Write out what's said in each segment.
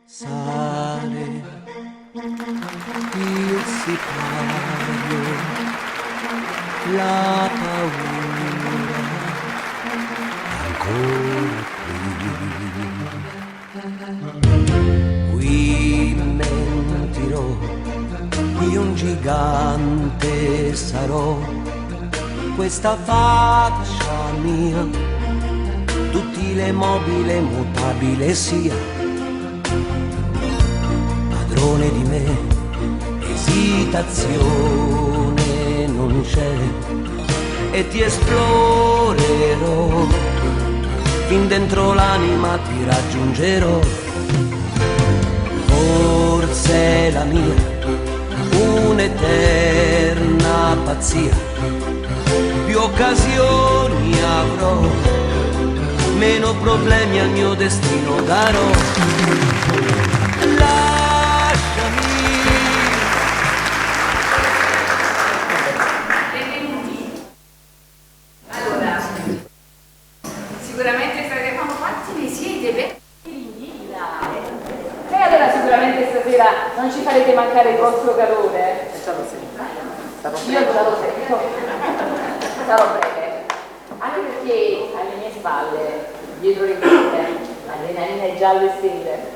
Sale il sipario, la paura ancora qui. Qui mentirò, qui un gigante sarò, questa faccia mia, duttile, mobile, mutabile sia padrone di me, esitazione non c'è e ti esplorerò, fin dentro l'anima ti raggiungerò, forse è la mia un'eterna pazzia, più occasioni avrò, meno problemi al mio destino darò. Lasciami. Benvenuti. Allora, sicuramente stasera, ma quanti ne siete? Beh, E allora sicuramente stasera non ci farete mancare il vostro calore. Io già lo sento. Sarò breve. Anche perché alle mie spalle, dietro le quinte, adrenalina e gialle stelle.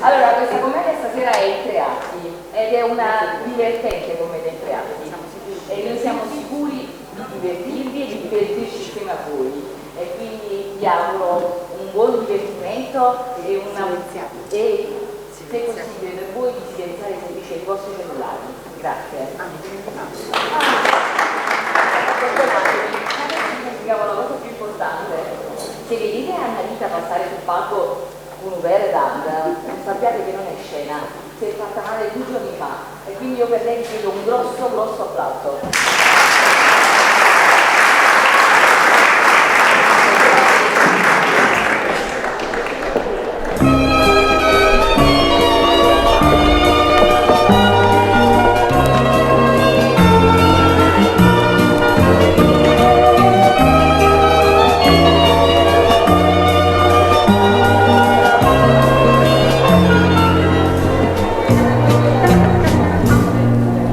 Allora, questa commedia stasera è in tre atti ed è una divertente commedia in tre atti. E noi siamo sicuri di divertirvi e di divertirci insieme a voi. E quindi vi auguro un buon divertimento e una e se possibile per voi di silenziare se dice i vostri cellulari. Grazie. Perdonatemi, adesso dimenticavo la cosa più importante. Se vedete Anna Rita passare sul palco con un Veredand, sappiate che non è scena, si è fatta male due giorni fa e quindi io per lei vi chiedo un grosso grosso applauso.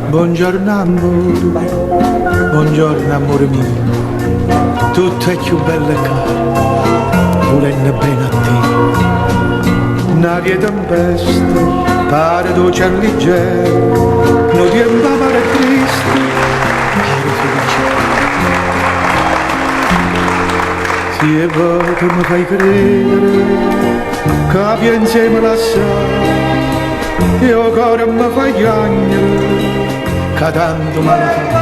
Buongiorno amore, buongiorno amore mio, tutto è più bello e caro, volendo bene a te. Una tempesta, pare dolce e leggero, non tempo amaro e triste, pare felice. Se è tu mi fai credere, che insieme la sai, e il cuore mi fai piangere, che tanto male fa.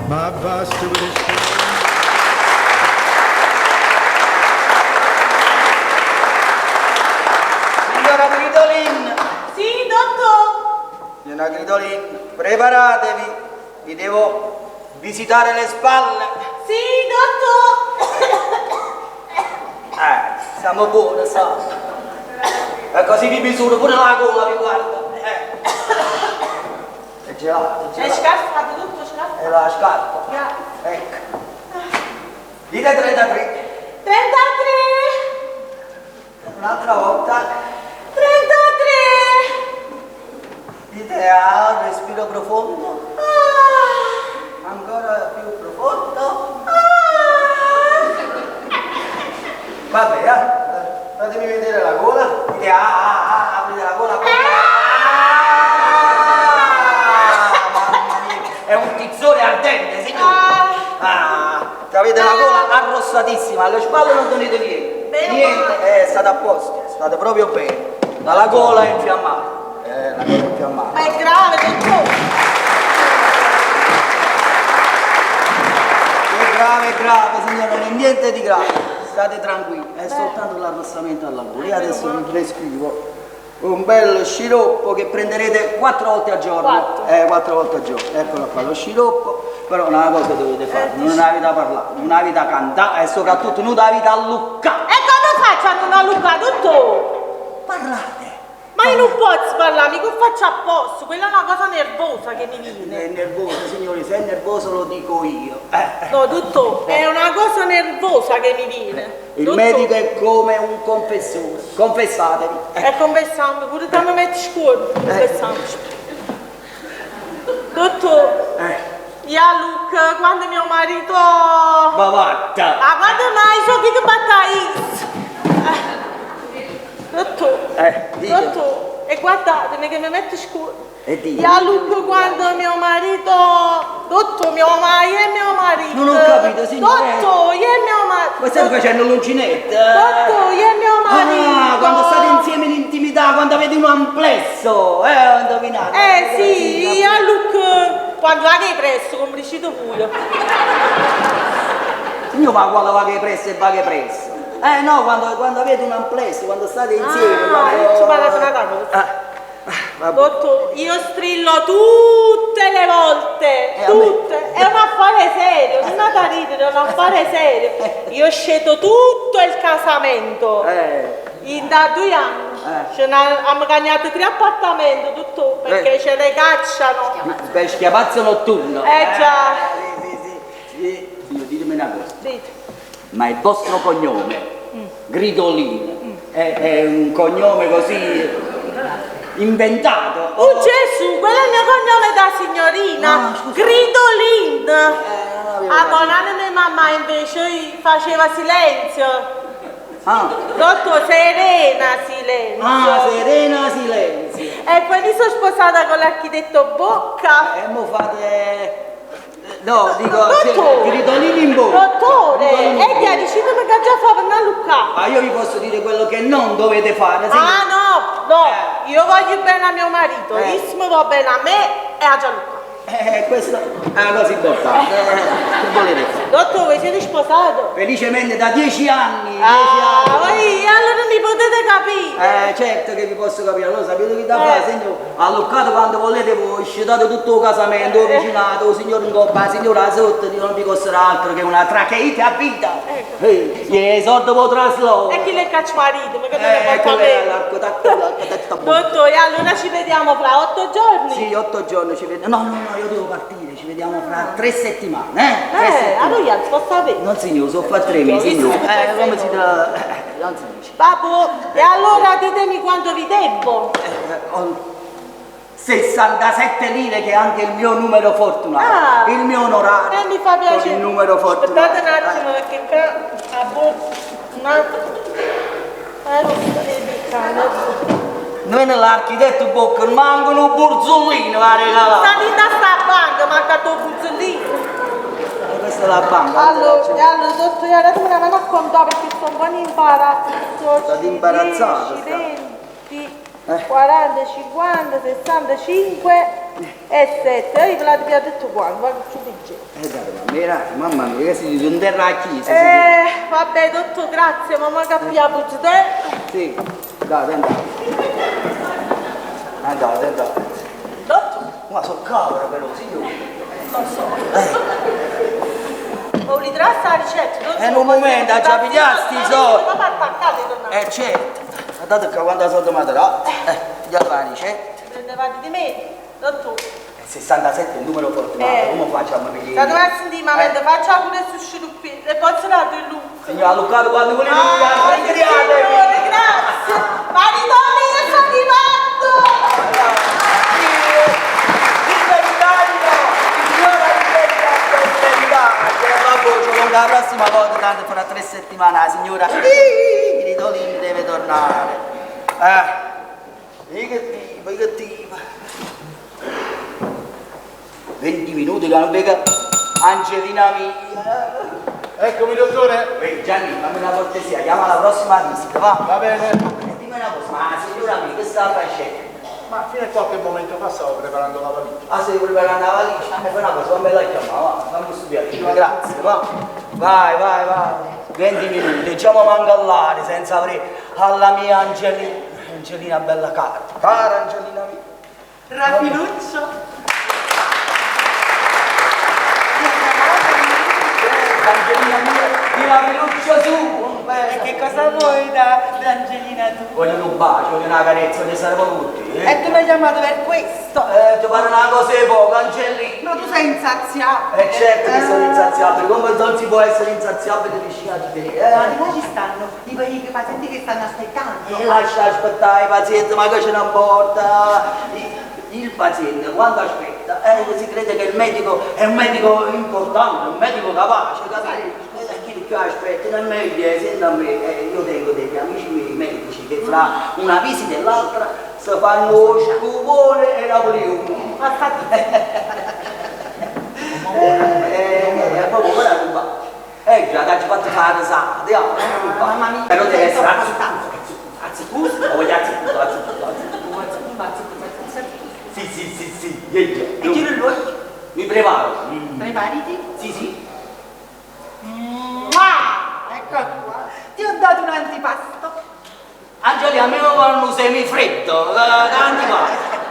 Ma basta per Signora Gridolin! Sì, dottor! Signora Gridolin, preparatevi, vi devo visitare le spalle. Sì, dottor! Siamo buoni, sa. E così vi misuro pure la gola, vi guarda. È gelato, è È gelato. scarfato, tutto scarfato. È la scarpa. Grazie. Ecco. Dite 33. 33! Un'altra volta. 33! Dite ah, respiro profondo. Ah! Ancora più profondo. Ah! Vabbè, eh. Fatemi vedere la gola. Dite ah, ah, ah, aprite la gola. Ah, mamma mia, è un tizzone ardente, signore. Ah, avete la gola arrossatissima, alle spalle non tenete niente. Meno Niente, state a posto, state proprio bene. Ma la gola è infiammata. La gola è infiammata. Ma è grave, dottor! È grave, è grave, signora, non è niente di grave. State tranquilli, è soltanto l'arrossamento alla gola. Io adesso vi prescrivo un bel sciroppo che prenderete 4 volte al giorno. 4? 4 volte al giorno. Eccolo qua, lo sciroppo. Però una cosa dovete fare, non avete da parlare, non avete da cantare e soprattutto non avete da alluccare. E come faccio a non alluccare, dottor? Parlate. Ma Ma io non posso parlare, mica lo faccio apposta, quella è una cosa nervosa che mi viene. È nervoso, signori, se è nervoso lo dico io. Eh. No, dottore, è una cosa nervosa che mi viene. Il Dottore, medico è come un confessore. Confessatevi. E confessiamo, pure te mi metti scuola, confessiamo. Dottore, Eh. io a Luca, quando mio marito... Ma vatta! Ma quando mai so che battaglia? Dottore, Dica. dottore, e guardatemi che mi metto scuola. E dica. Io a Luca quando mio marito... Dottore, mio marito e mio marito... Non ho capito, signore. Dottore, io e mio marito... Ma state facendo l'uncinetto? Dottore, io e mio marito... Ah, quando state insieme in intimità, quando avete un amplesso, ho indovinato. Eh sì, io a Luca... Quando va che presto, come dicete voi. Signor, ma quando va che presto e va che presto. Eh no, quando avete un amplesso, quando state insieme. Ah, quando... io ci parlo una cosa. Ah, ah, vabbè. Dottore, io strillo tutte le volte, Eh, a me- tutte. È un affare serio, non è da ridere, è un affare serio. Io scedo tutto il casamento. In da 2 anni ce ne abbiamo cagnato 3 appartamenti, tutto, perché ce ne cacciano. Beh, schiamazzo notturno. Già. Sì, sì, sì. Signor, ditemi una cosa. Dite. Ma il vostro cognome, Gridolin, è un cognome così inventato? Oh Gesù, quello è il mio cognome da signorina, Ah, scusa. Gridolin. Non avevo A capito. buonanima di mamma invece faceva silenzio. Ah. Dottor, Serena Silenzio. Ah, Serena Silenzio. E poi mi sono sposata con l'architetto Bocca. E mo fate... No, dico, Dottore. Gridolini in bocca. Dottore, Gridolini in e bocca. che dicete che già fa per non Luca? Ah, io vi posso dire quello che non dovete fare, sì. Ah no, no, io voglio bene a mio marito, Ismo va bene a me e a Gianluca. Questa è una cosa importante. Che volete fare? Dottore, voi siete sposato? Felicemente da 10 anni, 10 Ah, anni. voi allora mi potete capire. Certo che vi posso capire, allora sapete che da fare, signor? Alloccato quando volete voi, scetate tutto il casamento, il vicinato, il signor in coppa, la signora sotto, non vi costerà altro che una tracheite a vita. Ecco. Ehi, soldi per trasloco. E chi le caccia marito, ma che non ne porta Quello è bene. l'arco d'acqua. Dottore, allora ci vediamo fra 8 giorni. Sì, 8 giorni ci vediamo. No, no, no, io devo partire, ci vediamo fra 3 settimane, eh? 3 settimane. Allora io posso sapere. Non signor, sono fra 3 mesi, signor. Come si tra... Non si dice. Babbo, e allora ditemi quanto vi debbo. Ho 67 lire che è anche il mio numero fortunato. Ah. Il mio onorario. Mi fa piacere. Con il numero fortunato. Aspettate un attimo perché qua... Ah, boh, un attimo. Non sto beccando. Noi nell'architetto Bocca manco un borzollino va regalato. Sta in sta banca, manca il borzollino. E questa è la banca. Allora, allora dottore, datemi una mano a contare perché sto un po' in imbarazzo. State imbarazzata, 10, sta. 20, 40, 50, 65 e 7. Io ve l'ho detto qua, guarda che ci dice. Dai, mamma mia, mamma mia, che si dice in terra a chiesa. Vabbè, dottor, grazie, mamma capiamo, te. Sì, dai, andate. Andate, andate. Dottor? Ma sono cavolo però, signore. Non so. Ho ritrasto la ricetta, non so. Un momento, già pigliasti i soldi. Ma attaccate, tornate. Certo. Guardate qua quando sono tornato, pigliate la ricetta. Prendevate di me, dottore. 67 è il numero fortunato, come facciamo per State a sentire, ma mentre faccio pure su sciroppi, le posso dare il look. Signora Luccato, quando volete Ah, lucare, signore, grazie. Marito mio, sono arrivato! Viva l'Italia! Signora Viva l'Italia! La prossima volta, tanto fra 3 settimane, la signora Gridolini deve tornare. Che tipo, che tipo. 20 minuti che non vega Angelina mia. Eccomi dottore. Ehi, Gianni, fammi una cortesia, chiama la prossima visita, va? Va bene. E dimmi una cosa, ma la signora mia che sta facendo? Ma fino a qualche momento fa stavo preparando la valigia. Ah, stai preparando la valigia? Ma fai una cosa, fammi la chiamare, va, fammi studiare. Grazie, va. Vai, vai, vai. 20 minuti, diciamo mangallare senza avere alla mia Angelina. Angelina bella cara. Cara Angelina mia. Rafiluccio. Angelina mia, di Rafiluccio su. E che cosa vuoi da Angelina tu? Voglio un bacio, voglio una carezza, voglio stare con tutti. E tu mi hai chiamato per questo? Ti pare una cosa di poco, Angelina? Ma tu sei insaziabile. Eh certo che sono insaziabile, come non si può essere insaziabile vicino a te? Ma di là ci stanno i pazienti che stanno aspettando. E lascia aspettare i pazienti, ma che ce ne importa? Il paziente quando aspetta si crede che il medico è un medico importante, un medico capace, capito? E chi più aspetta, non è meglio, senta a me, io tengo degli amici miei medici che fra una visita e l'altra si fanno lo scupone e Napoleone. Ma È proprio quella ruba. Già, che ci fatto fare risate, Mamma mia, però deve essere azzucco, azzucco, voglio azzucco, azzucco, azzucco. Sì, sì, sì, sì, yeah. E chiudi l'occhio. Mi preparo. Prepariti? Sì, sì. Mua! Ecco qua. Ti ho dato un antipasto. Angelina, a me mi fanno un semifreddo, l'antipasto.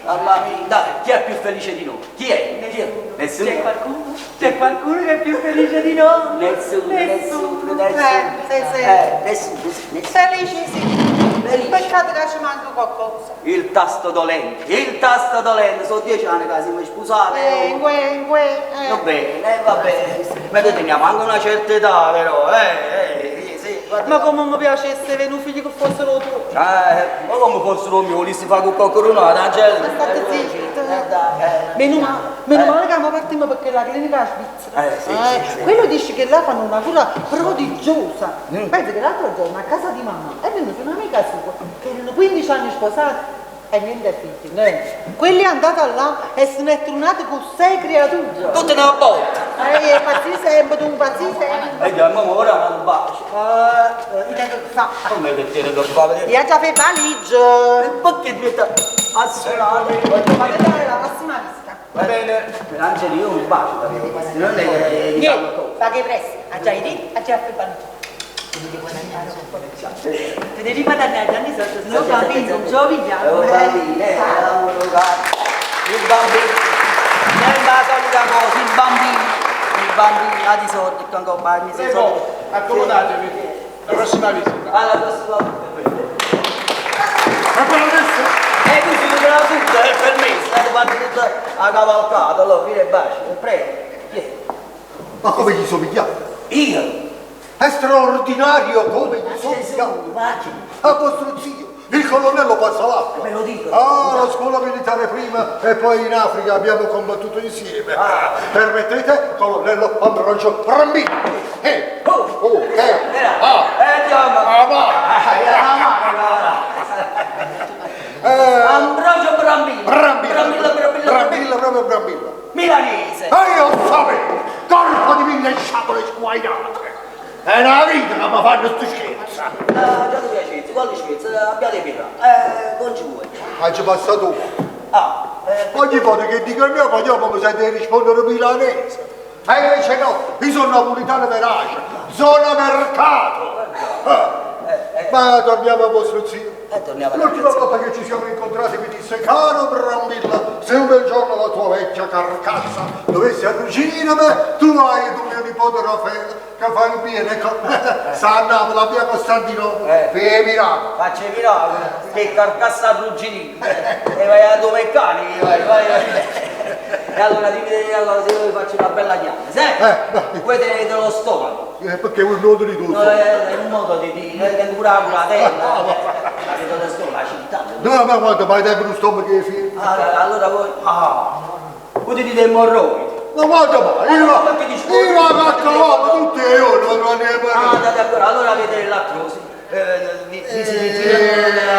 Mamma mia, dai, chi è più felice di noi? Chi è? Chi è? Nessuno. C'è qualcuno? C'è qualcuno che è più felice di noi? Nessuno, nessuno, nessuno. Sì, sì. Nessuno, nessuno. Felice sì. Felice. Peccato che ci manca qualcosa. Il tasto dolente, il tasto dolente, sono 10 anni che siamo sposati. Va bene, va bene. Ma noi teniamo anche una certa età però, sì, guarda. Ma come mi piacesse avere un figlio che fosse lo tuo? Ma come fosse lo mio, li si fa con qualcuno, Angela. Ma state zitto. Meno male, meno male che partiamo perché la clinica svizzera. Sì, sì, sì. Quello dice che là fanno una cura prodigiosa. Pensa che l'altro giorno a casa di mamma è venuta un'amica sua che erano 15 anni sposati e niente figli. Quelli è andata là e se ne è tornata con 6 creature. Tutte una botta. Pazzi sempre, tu pazzi sempre. E già, mamma, ora non bacio. Io tengo che fa. Come che tiene che fa? Io già fai valigia. E perché diventa a suonare? Voglio fare dare la prossima visita. Va bene. Angelo, io un bacio, non è che... Niente, fa che presto. Ha già detto, ha già fatto valigia. Ti devi guadagnare anni sotto, se no bambino, non giovigliamo. Oh bambino, il bambino, non la solita cosa, il bambino ha di soldi, che ancora mi sei soldi. Accomodatevi, la prossima visita. Alla prossima visita. Ma quello adesso? E tu si vedrà tutto, è permesso, hai fatto tutta la cavalcata, allora fine e bacio, prego. Ma come gli somigliate? Io? È straordinario come gli somigliate. A vostro zio, il colonnello Passalacqua. Me lo dico. Ah, la scuola militare prima e poi in Africa abbiamo combattuto insieme. Ah. Permettete, colonnello Ambrogio Brambilla. Oh, ah. Ambrogio Brambilla. Brambilla, Brambilla, Brambilla, proprio Brambilla. Milanese. E io sapevo, corpo di mille sciabole sguainate. È una vita che mi fanno sto scherzo. Già ti piace, quale scherzo? Abbiate pietà. Non ci vuoi. Ah, ci passa tu. Ah. Ogni volta che dico il mio cognome mi sente rispondere milanese. E invece no, io sono napolitano verace, zona mercato. Ma torniamo a vostro zio. L'ultima volta che ci siamo incontrati mi disse: caro Brambilla, se un bel giorno la tua vecchia carcassa dovesse arrugginirmi, tu hai tu mio nipote Raffaele che fa il bene, sta a Napoli, a via Costantinopoli, per miracolo. Faccio il miracolo, che carcassa arrugginita. E vai a due meccanici, vai, vai. E allora dimmi una cosa, io vi faccio una bella chiave, sai? Voi tenete lo stomaco. Perché è un modo di tutto. No, è un modo di dire, è pure la terra. Avete lo stomaco, la città. No, ma guarda, ma hai tempo lo stomaco che figli. Allora voi. Ah! Voi dite emorroidi. Ma guarda ma, io la caccavallo tutti i giorni, non ne Ah, d'accordo, allora avete l'artrosi. Vi si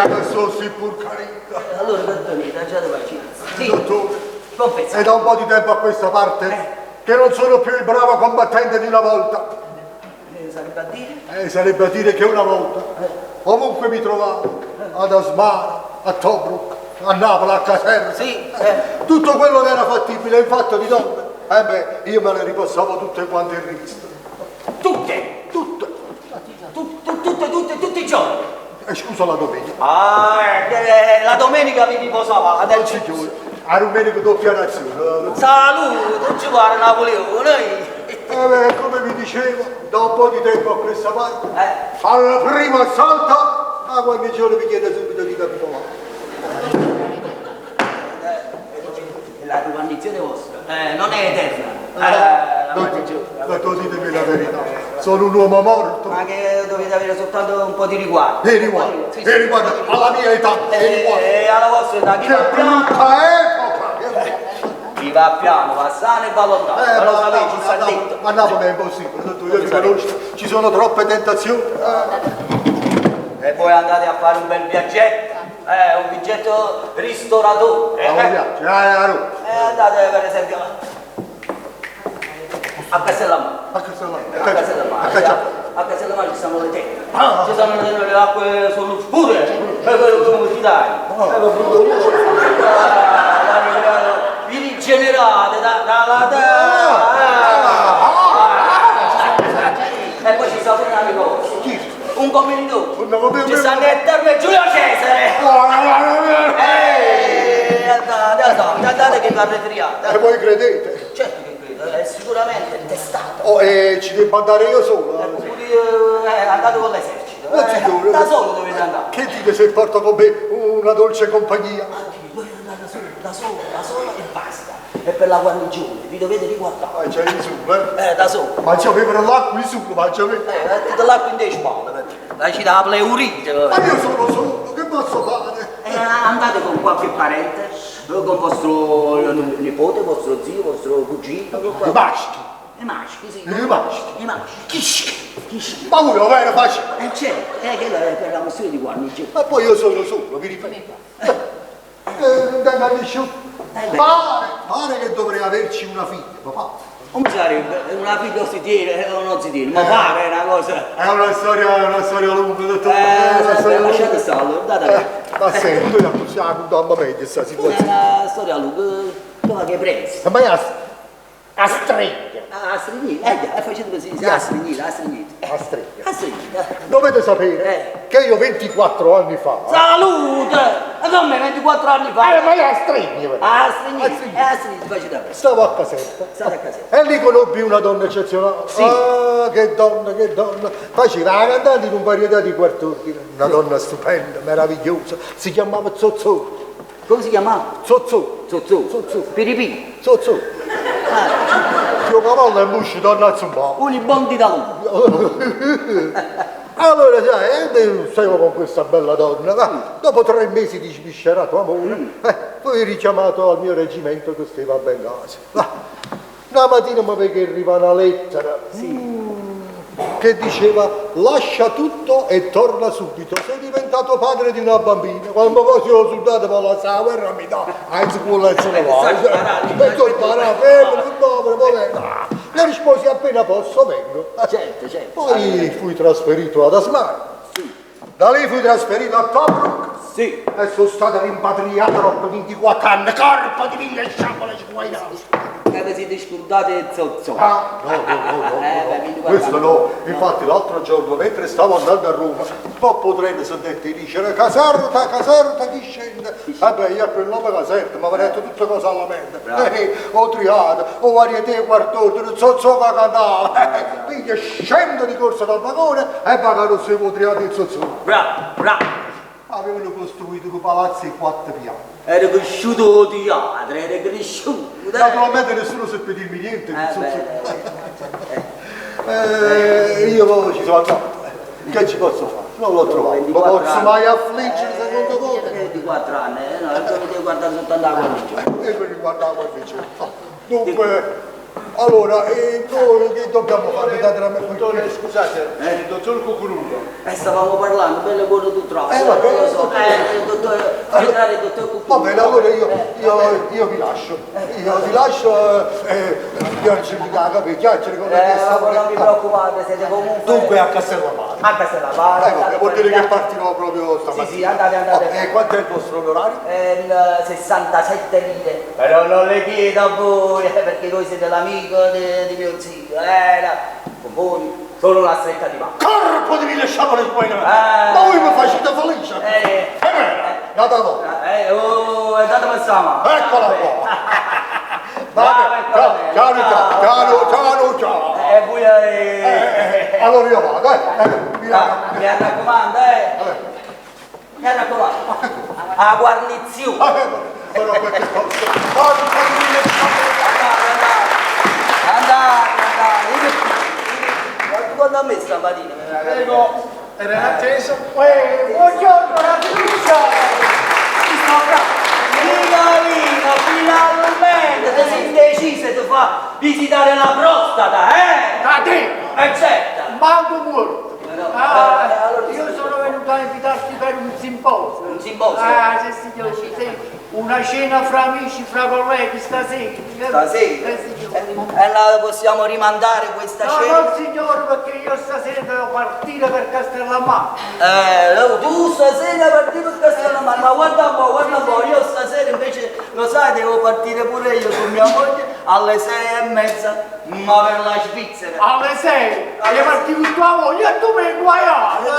adesso si pur carina. Allora, perdonate, già dove ci. Sì. Dottore. È da un po' di tempo a questa parte che non sono più il bravo combattente di una volta. Sarebbe a dire? Sarebbe a dire che una volta, ovunque mi trovavo, ad Asmara, a Tobruk, a Napoli, a Caserta, sì, tutto quello che era fattibile in fatto di donne, beh, io me le ripassavo tutte quante in rivista. Tutte? Tutte. Tutte, tutti i giorni? Scusa la domenica. Ah, la domenica mi riposava, adesso. Signore, era un medico doppia nazione. Salute, non ci guarda Napoleone. Eh beh, come vi dicevo, da un po' di tempo a questa parte, Eh. al primo assalto, la guarnigione vi chiede subito di capitolare. La guarnizione vostra eh, non è eterna. Eh, la guarnigione. Dottor, ditemi la verità, sono un uomo morto. Ma che dovete avere soltanto un po' di riguardo. E riguardo, Sì, sì. e riguardo, alla mia età, e riguardo. E alla vostra età, chi Che va piano, brutta epoca! Che chi va piano, va sano e va lontano. Eh, Ma lo ma a sapete, ci Napoli, sta a Napoli, detto. a Napoli è impossibile, dottor, io Come vi sarebbe? conosco, ci sono troppe tentazioni. Eh. E voi andate a fare un bel viaggetto, un viaggetto ristoratore. Ma un viaggio, a Roma. Andate per esempio a Castellammare. A Castellammare. A Castellammare. A Castellammare. A Castellammare ci sono le tende. Ah. Ci sono le acque sono scure. E quello come ti dai? Ah. Vi rigenerate dalla terra. Ah. E poi ci sta pure una cosa. Un commento. Un commento. Ci stanno le terme Giulio Cesare. Andate, andate, andate che vi arretriate. E voi credete? Certo che credo, è sicuramente testato. Oh, e ci devo andare io solo? Pure, andate con l'esercito. Ma signore, Da solo dovete andare. Che dite se porto con me una dolce compagnia? Ma che, voi andate da solo, da solo, da solo e basta. E per la guarnigione, vi dovete riguardare. Ah, c'è in su, eh? Da solo. Ma c'avevano l'acqua in su, ma c'avevano. Mettete l'acqua in te spalle, perché la ci dà la pleurite. Ma io sono solo, che posso fare? Andate con qualche parente, con vostro nipote, vostro zio, vostro cugino. I maschi. I maschi, sì. I maschi. I maschi. Chi? Ma voi lo vero facile? Certo, che è per la questione di guarnigione. Ma poi io sono solo, vi ripeto. Non tengo a nessuno. Pare che dovrei averci una figlia, papà. Come sarebbe? Una figlia si tiene o non si tiene? Ma pare è una cosa. È una storia lunga, dottore. È una storia lunga. Lasciate stare, allora, date a me. Ma senti, noi la possiamo andare meglio questa situazione. È una storia lunga, dove che prezzo? Ma è a stringa. Ah, a stringere, eh, facendo così, a stringere, a stringere. A stringere. A stringere. Dovete sapere che io 24 anni fa. Salute! Ma come 24 anni fa? Ma io a stringere. A stringere, a stringere, facete presto. Stavo a Caserta. Stavo a Caserta. E lì conobbi una donna eccezionale. Sì. Ah, che donna, che donna. Faceva la cantante in un varietà di quart'ordine. Una donna stupenda, meravigliosa. Si chiamava Zozzò. Come si chiamava? Zozzò. Zozzò. Zozzò. Piripì. Zozzò. Io cavallo è muscio, donna a zumbare. Uni bondi da uno. Allora, sai, stavo con questa bella donna, ma dopo 3 mesi di sviscerato amore, fui richiamato al mio reggimento che stava a Bengasi. Ma una mattina mi vedo che arriva una lettera che diceva lascia tutto e torna subito, sei diventato padre di una bambina. Quando poi sono soldato per la guerra mi dà, a scuola e se ne va. E sono imparato, fermo, povero, povero. Le risposi appena posso vengo. Certo, certo. Poi fui trasferito ad Asmara. Sì. Da lì fui trasferito a Tobruk. Sì. E sono stato rimpatriato dopo 24 anni, corpo di mille sciacole sguainate. Che vi siete scordati il Zozzò? Ah, no, no, no, no, no. Questo no. Infatti l'altro giorno, mentre stavo andando a Roma, dopo treno sono detto di dicere Caserta, Caserta, chi scende? Vabbè, io a quel nome Caserta, mi avrei detto tutte cose alla mente. Ho triato, ho varietà, quart'ordine, Zozzò che cantava. Quindi scendo di corsa dal vagone e va che non si può triato il Zozzò. Bravo, bravo. Avevano costruito un palazzo in 4 piani. Era cresciuto teatro, era cresciuto. Naturalmente nessuno seppe dirmi niente. Io poi ci sono andato. Che ci posso fare? Non l'ho trovato. Ma posso mai affliggere secondo voi? 24 anni, no, dovete guardare soltanto la guarnigione. E mi riguardavo la guarnigione. Dunque, allora, noi che dobbiamo fare? Dottore, scusate, il dottor Cucuruto. Stavamo parlando, bello quello tu trovi. Va bene, lo so. Il dottore, entrare il dottor Cucuruto. Va bene, allora io vi lascio. Io vi lascio, chiacchiere con la testa. Ma non vi preoccupate, siete comunque... Dunque a Castellammare. A Castellammare. Vabbè, vuol dire che partirò proprio stamattina. Sì, sì, andate, andate. E quanto è il vostro onorario? 67 lire. Però non le chiedo a voi, perché voi siete l'amico di mio zio. Con voi solo una stretta di mano. Corpo di mille sciamole sguainate! Ma voi mi facete felice! È vero! Date voi! Oh, datemi questa mano! Eccola qua! Vabbè, ciao, ciao, ciao, ciao, ciao! Allora io vado, eh. Mi Ah, mi raccomando, eh. Mi raccomando. A guarnizione. Però qualche cosa. Porca Andate, andate, andate. Ma quando a me stamattina? Prego, era in attesa. Buongiorno, Rafiluccia! Nicolino, finalmente ti sei deciso di far visitare la prostata, eh? Da te! E certo! Manco morto! No, Ah, allora ti io sono venuto a invitarti per un simposio. Un simposio? Ah, sì signore, sì. Una cena fra amici, fra colleghi, stasera. Stasera? Signore. E la possiamo rimandare questa No, cena? no signore, perché io stasera devo partire per Castellammare. Tu stasera partire per Castellammare, ma guarda un po', io stasera invece, lo sai, devo partire pure io con mia moglie alle 6:30, ma per la Svizzera. Alle 6? Devi partire con tua moglie e tu mi hai inguaiato.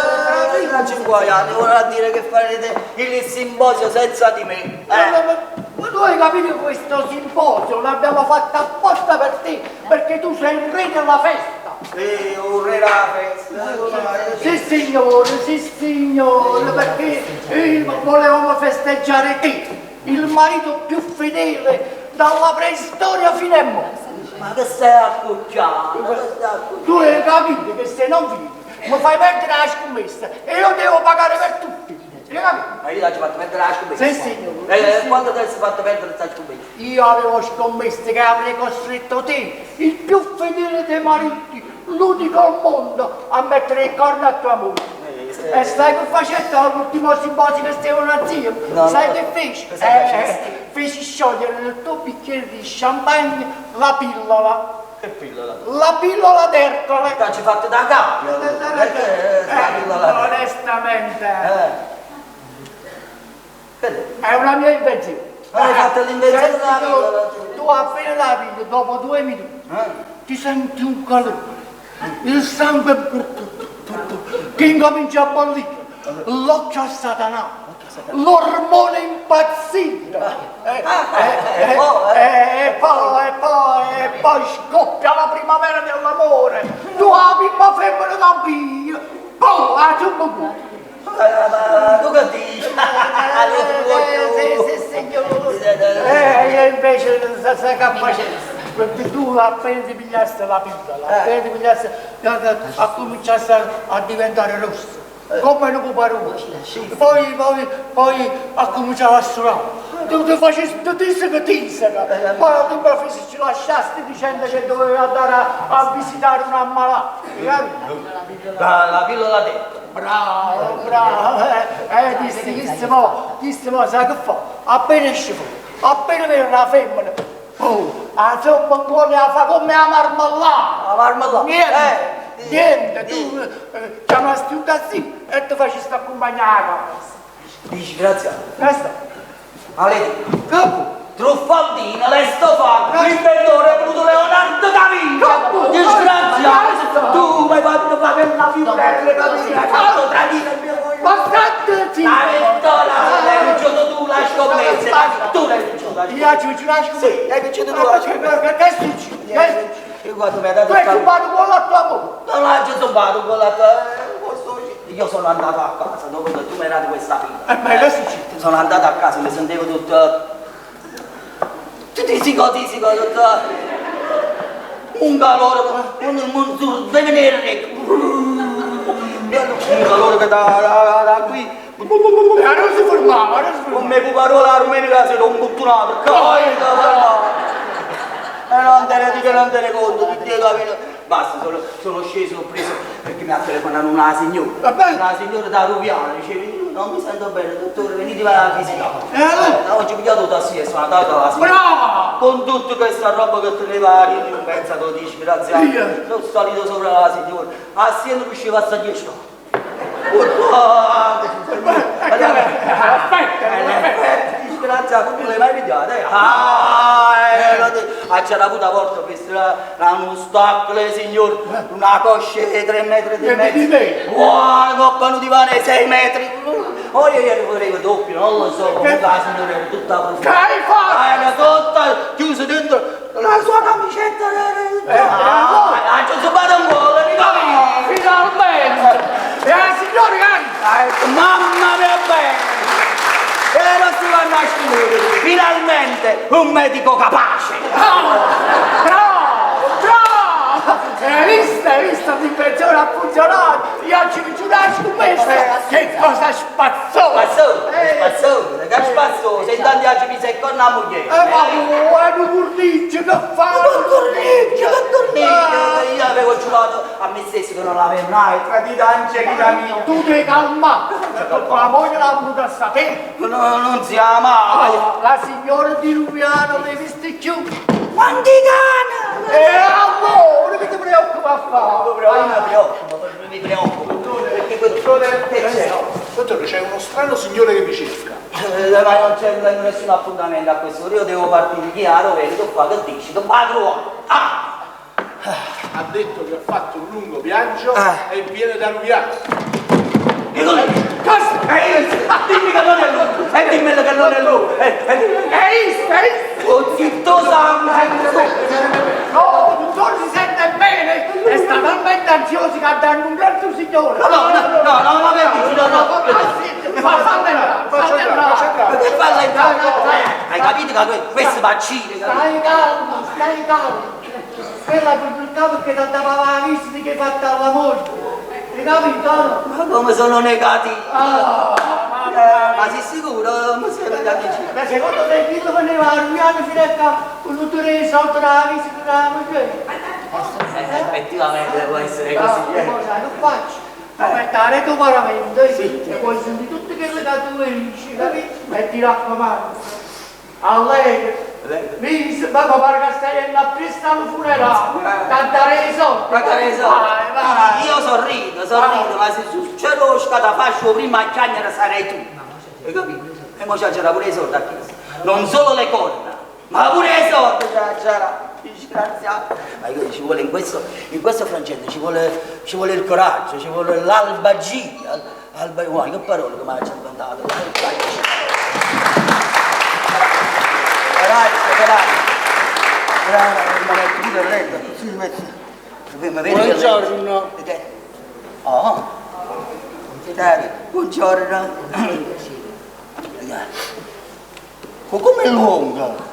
Non ci inguaiate, vorrà dire che farete il simposio senza di me. Ma tu hai capito questo simposio l'abbiamo fatto apposta per te, perché tu sei il re della festa. Sì, un re della festa. Sì signore, perché volevamo festeggiare te, il marito più fedele dalla preistoria fino a mo'. Ma che stai accucchiando? Tu hai capito che se non vivi mi fai perdere la scommessa e io devo pagare per tutti. Ma io ti ho fatto perdere la scommessa. Sì signore. Quanto ti sei fatto perdere questa scommessa? Io avevo scommesso che avrei costretto te, il più fedele dei mariti, l'unico al mondo, a mettere il corno a tua moglie. E sai che faceste all'ultimo simposio che stavano assieme? No, sai no. che feci? Cosa facesti? Feci sciogliere nel tuo bicchiere di champagne la pillola. Che pillola? La pillola d'Ercole. Ti ci fatto da capo. Perché la pillola? Onestamente. È una mia invenzione. Hai fatto l'invenzione della pillola? Tu appena la pigli, dopo 2 minuti, ti senti un calore, il sangue che incomincia a bollire, l'occhio a Satana, l'ormone impazzito, e poi scoppia la primavera dell'amore, tu apri la femmina da via, poi la zumba. Ma tu che dici? Sì, signore. Io invece sai che facessi? Perché tu appena ti pigliaste la pillola, appena ti pigliaste, cominciaste a diventare rosso, come un puparuolo. Poi cominciava a suonare. Tu ti facesti tisica, poi all'improvviso ci lasciasti dicendo che dovevi andare a visitare un ammalato. La pillola dentro. Bravo, bravo, disse, mo, sai che fa? Appena esce fuori, appena vede una femmina, oh, la zoppa in cuore la fa come la marmellata. La marmellata? Niente, niente, tu chiamasti un tassì e ti facesti accompagnare a casa. Disgraziato. Questo. Ale, Capo. Truffaldino, lei sto fatto, l'inventore è venuto Leonardo da Vinci. Disgraziato, tu mi hai fatto fare la figura, hai fatto tradire il mio voglio. Ma state zitto! La vittoria, l'hai vinto tu la scommessa, tu l'hai vinto. Io ci vinto la scommessa? Sì, l'hai vinto tu la scommessa. Che è successo? Io quando mi hai dato Tu hai zumpato con la tua moglie? Non l'ho zumbato con la tua... Io sono andato a casa dopo che tu mi hai dato questa pila. E ma che è successo? Sono andato a casa, mi sentivo tutto... Tisico, tutto... Un calore, un deve venire. Un calore che da qui... Ma non si fermava, non si fermava. Come puparola la domenica si era un buttonato. E non te ne dico, non te ne conto, ti chiedo la vita. Basta, sono sceso, ho preso, perché mi ha telefonato una signora. Una signora da Rubiano, diceva, non mi sento bene, dottore, venite a visitare. Oggi ho pigliato tassì e sono andato alla signora. Brava! Con tutta questa roba che teneva in mezzo, tu dici, grazie. Sono salito sopra la signora. A sì non riusciva a salire. Aspetta, Disgraziato, tu l'hai mai pigliata? Ah, c'era avuto a volta questa era uno stacco, signor, una coscia di 3 metri e mezzo. Wow, coppa un divano di 6 metri. Oh, io glielo volevo doppio, non lo so, comunque la signora era tutta profumata. Che hai fatto? Era tutta chiusa dentro la sua camicetta. Ah, ci ho zumpato un gol, ricomincia. Ecco, mamma mia bella! E non si va a nascondere, finalmente un medico capace! Bravo, bravo! Hai visto, hai visto, l'invenzione ha funzionato! Io ci vinco una scommessa! Che cosa spazzosa! Spazzone, spazzone, che spazzone! Se intanto oggi mi sei con la moglie! Ma è un cornice, che fa? Ma cornice, che cornice! Io avevo giurato a me stesso che non l'avevo mai tradita Angelina mia! Tu devi calmare, perché la moglie l'ha voluta sapere! No, non sia mai! La signora di Rubiano non esiste più! Quanti cani! E allora che ti preoccupa a fare? Io mi preoccupo, mi preoccupo. Perché quello... Che c'è? Dottore, c'è uno strano signore che vi cerca. Ma non c'è nessun appuntamento a quest'ora, io devo partire chiaro, vedi che fa, che dici, che va a trovare? Ah! Ha detto che ha fatto un lungo viaggio e viene da Ruviano. Cosa? Dimmi che non è lui! E dimmelo che non è lui! È visto, è visto? Oh, zitto sangue! No, dottore si sente bene! È sta talmente ansioso che ha dato un altro signore! No, no, no, no, ma che dici? No, no! Fallo entrare, fallo entrare! Che falla entrare? Hai capito che questo vaccino? Stai calmo, stai calmo. Quella ti cercava perché ti andava la visita che hai fatto alla moglie. Hai capito? no? Ma come sono negativo? Ma sei sicuro? Non mi sembra da vicino. Ma secondo te chi lo veniva a Rubiano fino a qua con tutte le soldi della visita della moglie? Effettivamente può essere così. Eh, cosa che faccio? Mettere tu paramento, sì. E poi senti tutte quelle che tu dici, capito? E ti raccomando, a lei, mi ma pare che stai andando a prestare un funerale, cantare i soldi. Cantare i soldi. Vai, vai. Io sorrido, sorrido, ma se c'è lo scatafascio prima a chiagnere sarei tu. Hai capito? E mo c'era pure i soldi a chiesa. Non solo le corna, ma pure i soldi c'era. Disgraziato. Ma io ci vuole in questo frangente ci vuole il coraggio, ci vuole l'albagia. Alba, guarda, che parola che mi ha inventato. Coraggio, coraggio. Buongiorno. Oh. Buongiorno. Come è lungo?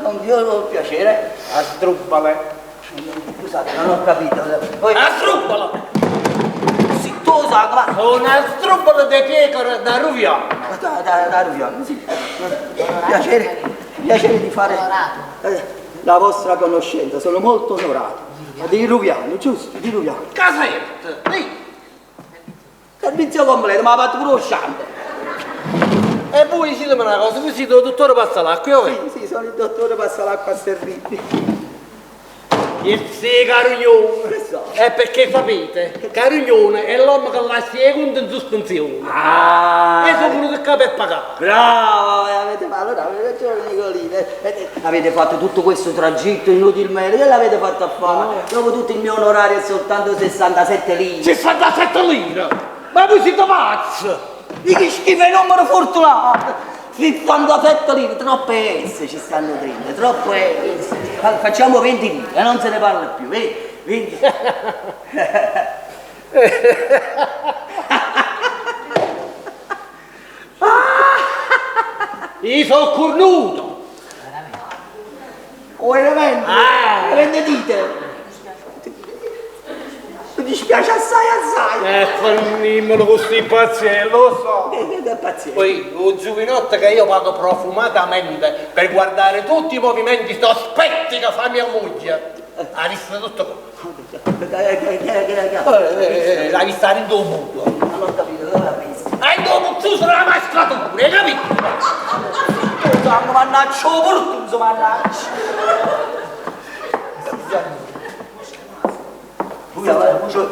Con Dio piacere. Asdrubale. Scusate, non ho capito. Voi... Asdrubale! Zittosa, ma... Sono Asdrubale de Piecora da Ruviano. Da Ruviano, sì. Piacere, piacere di fare la vostra conoscenza, sono molto onorato. Di Ruviano, giusto? Di Ruviano. Casetta, sì. Servizio completo, ma ha fatto pure lo shampoo. E voi siete una cosa, voi siete il dottore Passalacqua, io? Sì, sì, sono il dottore Passalacqua a servizi. Che sei Carugnone? È perché sapete, Carugnone è l'uomo che la seconda in sospensione. Ah! E sono venuto qua per pagare. Bravo, avete, ma allora avete ragione Nicolino. Avete fatto tutto questo tragitto inutilmente, che l'avete fatto a fare? No. Dopo tutto il mio onorario è soltanto 67 lire. 67 lire? Ma voi siete pazzi! Di che schifo è il numero fortunato! 67 lire, troppe S ci stanno dentro, troppe S. Facciamo 20 lire, non se ne parla più, vedi? 20. Io sono cornuto! Oh, veramente? Ah. Vendite? Mi dispiace assai assai! Fannimelo con sti pazienti, lo so! Che pazienza! Poi un giovinotto che io pago profumatamente per guardare tutti i movimenti sospetti che fa mia moglie. Ha visto tutto. L'ha vista in un buco. Non ho capito, dove l'ha vista? È in un buco sulla mascatura, hai capito? Mannaggia, portuso, mannaggia!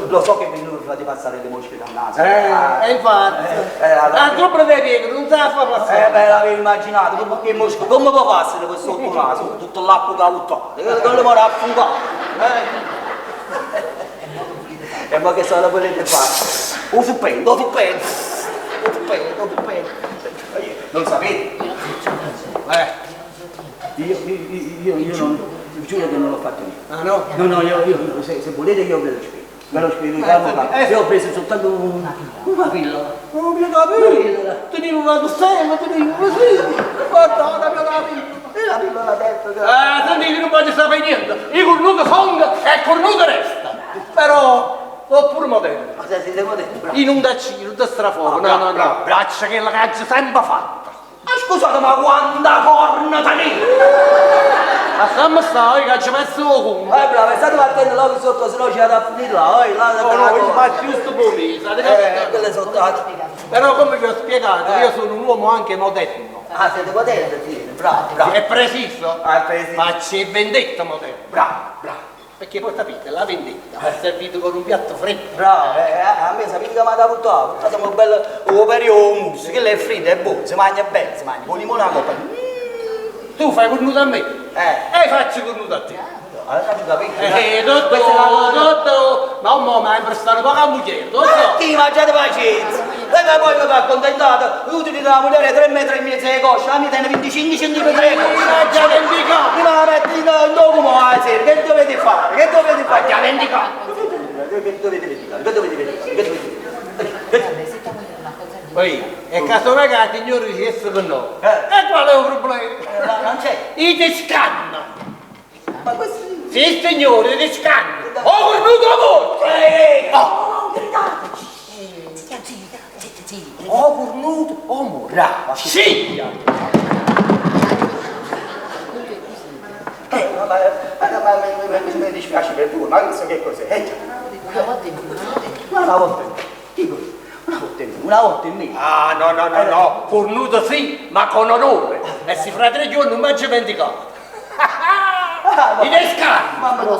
Lo so che mi fate passare le mosche dal naso. E infatti. La troppa dei piedi non se la fa passare. Beh, l'avevo immaginato, come, mosche, come può passare questo sotto naso? Tutto l'acqua che ha buttato, che lo vorrà affogare. E ma che sono volete fare? O suppendo, o suppendo, o suppendo, o suppendo. Non sapete? Io non, vi giuro che non l'ho fatto io. Ah no? No, no, io se volete io ve lo spiego. Me lo spiego, calma, calma. Io ho preso soltanto una pillola. Una pillola. Una pillola? Tenivo una tossella, tenivo così. Guarda, la mia pillola. E la pillola dentro. Ah, senti, io non voglio sapere niente. Io cornuto sono e cornuto resta. Però, ho pure moderno. Ma se siete moderni, bravo. Io non da ciro, non da strafogo, Ah, no, bravo, no, no. bravo. Braccia che la caccia sempre fatta. Ma scusate, ma quanta corna tenete? Ma fammi stare, che ci messo il conto. Bravo, state partendo là qui sotto, se no c'è da finire là, oi, là, No, no, io faccio giusto per me, sapete capito? Quelle sotto. Però come vi ho spiegato, io sono un uomo anche moderno. Ah, siete moderni, sì, bravo, bravo. È preciso? Ah, è preciso. Ma c'è vendetta moderna. Bravo, bravo. Perché poi sapete, la vendetta va servita con un piatto freddo. Bravo, a me sapete che mi ha portato? Portato un bello operio mousse, che è fritto, è buono, si mangia bene, si mangia, con limone alla coppa. Tu fai cornuto a me. Eh. E faccio cornuto a te. Allora faccio capire. Dottore, dottore, ma un mo' mi hai prestato poca moglie, dottore. Sì, mangiate pazienza. E poi mi accontentato, utili della moglie 3 metri e mezzo di coscia, la mia tiene 25 centimetri di coscia. Ma già vendicato. Mi la metti in dopo la sera, che dovete fare? Che dovete fare? Già vendicato. Che dovete vendicare? Che dovete vendicare? Che dovete vendicare? Poi, e casomai che la signora dicesse che no. Eh. E qual è il problema? No, non c'è. Io ti scanno. Ma questo... Sì, signore, ti scanno. Ho cornuto morto. Ehi, Oh. O cornuto o morto. Brava. Sì. Ma mi dispiace per voi, ma questo che cos'è? Una volta in più, Una volta in più. Dico, una volta in più, una volta in meno. Ah, no, no, no, no, cornuto sì, ma con onore. E si fra 3 giorni non mangio vendicato. I descanni. Mamma mia,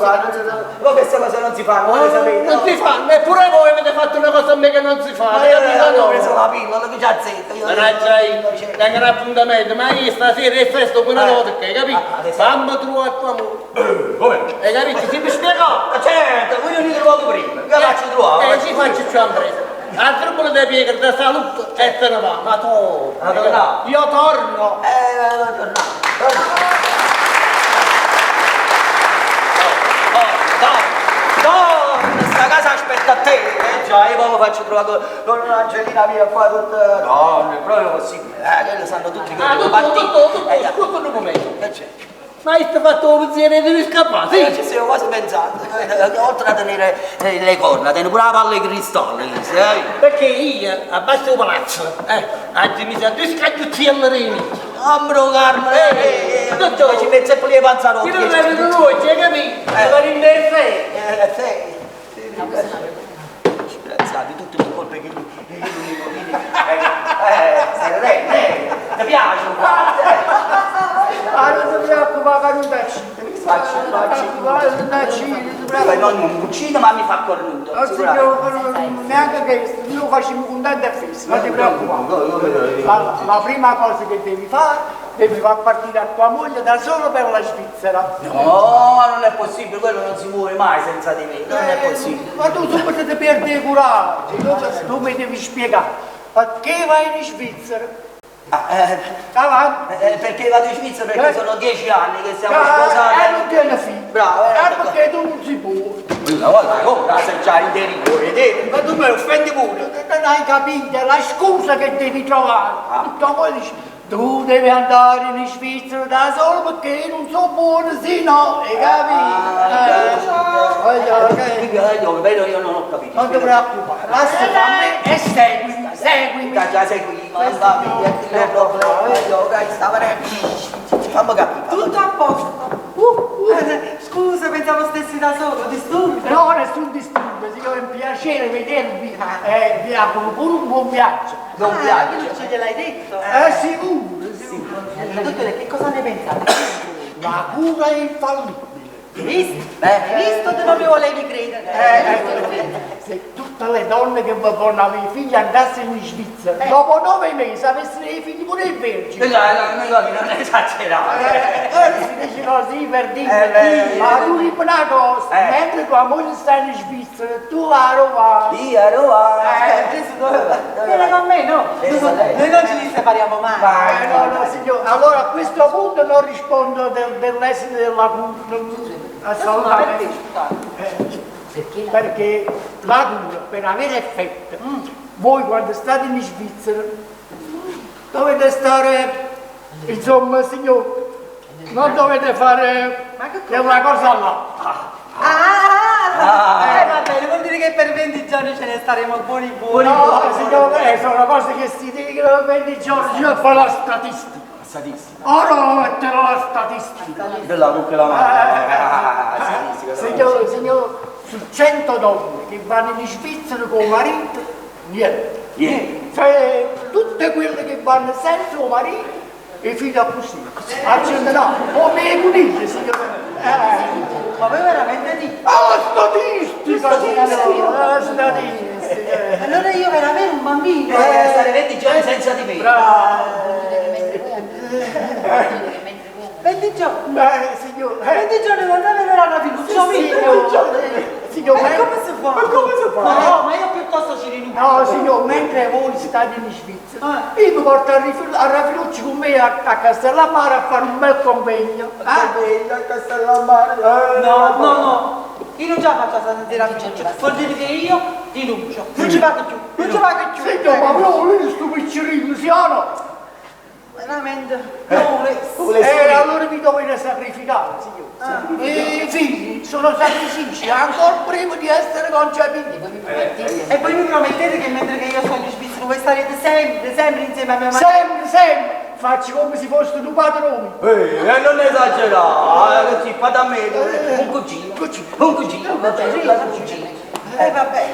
ma queste cose non si fanno, voi le sapete. Non si fanno, eppure voi avete fatto una cosa a me che non si fa. Ma io capito? ho preso la pillola, che già zitto. Io Mannaggia io, tengo un appuntamento, ma io stasera è festa con una nota, hai capito? Fammi trovare tua moglie. Come? Hai capito? Si mi spiega? Ma certo, voi non li trovate prima, che faccio trovare? Ci faccio più impresa. Altro pure da piega, da saluto e te ne va. Ma torno. Ma torna. Io torno. Torna. Torna. No, questa casa aspetta a te, già, io poi mi faccio trovare con un'Angelina mia qua tutta... No, non è proprio possibile, che lo sanno tutti che Ah, devo tutto, partire. tutto, tutto, scusa un momento. Che c'è? Ma io ti ho fatto il pensiero di scappare, sì? Ci stiamo quasi pensando, oltre a tenere le corna, tenere pure la palla di cristallo, sai? Perché io abbasso il palazzo, oggi mi sento scagliuzziello dei miei. Ambro Carmine, Dottore, ci mette sempre le panzarotti. Io non ero noi, c'hai capito? Ma in sei. Sei. Grazie, tutte le colpe che lui, lei, ti piace un po'? Ah, non ti preoccupare, che non ti Faccio, faccio. Non Non mi uccide, ma mi fa cornuto. Non si preoccupa neanche questo, noi facciamo contento e fisso, non ti preoccupare. La prima cosa che devi fare, devi far partire a tua moglie da solo per la Svizzera. No, non è possibile, quello non si muove mai senza di me, non è possibile. Ma tu subito ti perdi il coraggio, tu mi devi spiegare perché vai in Svizzera? Avanti. Perché vado in Svizzera? Perché sono 10 anni che siamo sposati. E non tiene figlio. Bravo, perché tu non si può. Una volta, come se c'hai in derivo, vedete? Ma tu mi offendi pure. Non hai capito, è la scusa che devi trovare. Tu poi dici, tu devi andare in Svizzera da solo perché non sono buono, sì no, hai capito? Io io non ho capito. Non ti preoccupare, lascia a me e seguimi, seguimi. Già segui, ma va via, il problema, fammi capire. Tutto a posto. Scusa, pensavo stessi da solo, disturbo. No, nessun disturbo, signore, è un piacere vedervi. Vi auguro pure un buon viaggio. Buon viaggio. Ah, ce gliel'hai detto? Sicuro, sicuro. Dottore, che cosa ne pensate? La cura è infallibile. Hai visto? Hai visto? Tu non mi volevi credere. Se tutte le donne che vogliono avere figli andassero in Svizzera, dopo 9 mesi avessero i figli pure i vergini. No, no, no, non esagerare. Si dice così per dire, ma tu dici una cosa, mentre tua moglie sta in Svizzera, tu a Roma. Io a Roma. Viene con me, no? Noi non ci separiamo mai. No, no, signore, allora a questo punto non rispondo dell'essere della cura. Assolutamente. Perché la cura per avere effetto, voi quando state in Svizzera dovete stare, insomma, signor, non dovete fare che una cosa all'altra. Ah, ah, va bene, vuol dire che per 20 giorni ce ne staremo buoni buoni. No, signore, sono cose che si dicono per 20 giorni, io fa la statistica. Statistica. Ora metterò la statistica. Della cucca la mano. Ah, statistica. Signore, signore, su 100 donne che vanno in Svizzera con il marito, niente. Niente. Cioè, tutte quelle che vanno senza il marito, e figli così. Accenderà, come i conigli, signore. Ma voi veramente dite? Ah, statistica, signore, la statistica. Allora io per avere un bambino... Stare 20 giorni senza di me. Bravo. 20 giorni? Beh, signore. 20 giorni non avere la fiducia mia. Signore, Ma come si fa? Ma come si fa? No, ma io piuttosto ci rinuncio. No, signor, mentre voi state in Svizzera, io mi porto a Rafilucci con me a Castellammare a fare un bel convegno. Convegno a Castellammare? No, no, no. Io non ce la faccio senza la fiducia. Vuol dire che io rinuncio. Non ci vado più, non ci vado più. Signor, ma voi volete sto piccerino, sì o no? Veramente, non volessi. E allora mi dovete sacrificare, signore. I figli sono sacrifici ancora prima di essere concepiti. E poi mi promettete che mentre che io sono in Svizzera voi starete sempre, sempre insieme a mia madre? Sempre, sempre! Faccio come se fosse un padrone. Non esagerare, così fate a me. Un cugino, un cugino, un cugino. Vabbè.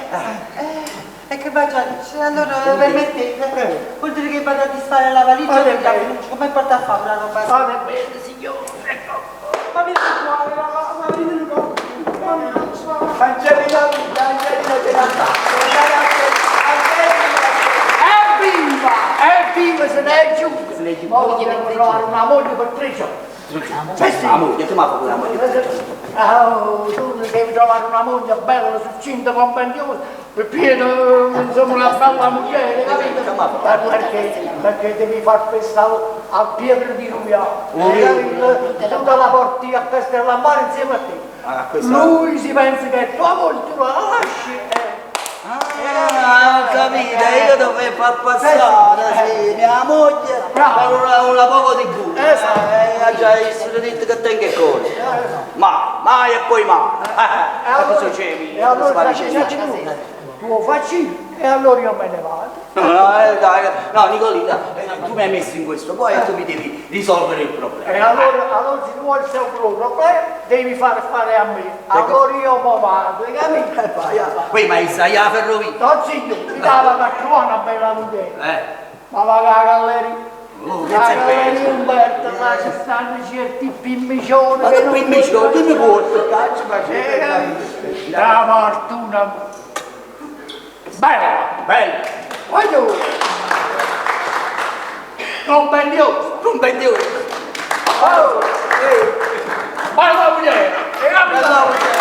E che faccio? Allora permettete, vuol dire che vado a disfare la valigia del cappuccio, come porta a fare una roba? Va bene, signore, ecco. Ma vieni qua, ma vieni qua. Angelina, Angelina ce l'ha fatta. Evviva! Evviva, se ne è giù! Ma dobbiamo trovare una moglie per 3 giorni. Sì, sì. La moglie, tu mi fai una moglie. Oh, tu devi trovare una moglie bella, succinta, compendiosa, piena, insomma, una bella moglie, capito? Perché, perché devi far festa al Pietro di Rubiano, tutta la porti a Castellammare insieme a te. Lui si pensa che è tua moglie, tu la lasci. Ah, ho capito, io dovevo far passare, sì, mia moglie, per una poco di culo. Esatto. Ha già detto che tengo il cuore. Ma, mai e poi mai. E cosa c'è? E allora tu lo facci e allora io me ne vado. No, dai, no, Nicolina, tu mi hai messo in questo, poi tu mi devi risolvere il problema. E allora, se tu vuoi risolvere il problema, devi far fare a me. Allora io mo vado, hai capito? Poi ma sai la ferrovia? No, signore, mi dava per trovare una bella moglie. Ma va alla galleria. La galleria Umberto, là ci stanno certi pimmicioni. Ma che pimmicioni? Che mi porto? Cazzo, ma c'è. La fortuna. Bella! Bella! Voglio! Compendioso! Compendioso! Oh! Bella moglie! Bella moglie!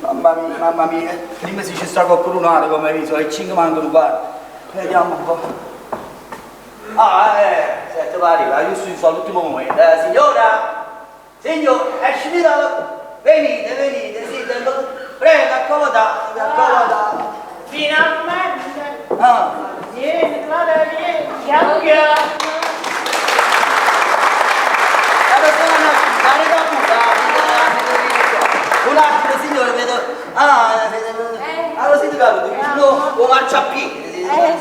Mamma mia, mamma mia! Dimmi se ci sta qualcuno altro come viso, le 5 mancano 4. Vediamo un po'. Ah, senti, va arriva, giusto in all'ultimo momento. Signora! Signor, esci da... Venite, venite, sì, prego, accomodatevi, accomodatevi. Finalmente! Ah. Vieni, Clara, vieni, piano piano. Un attimo, signore, vedo... Ah, allora siete caduti, vicino o marciapiede.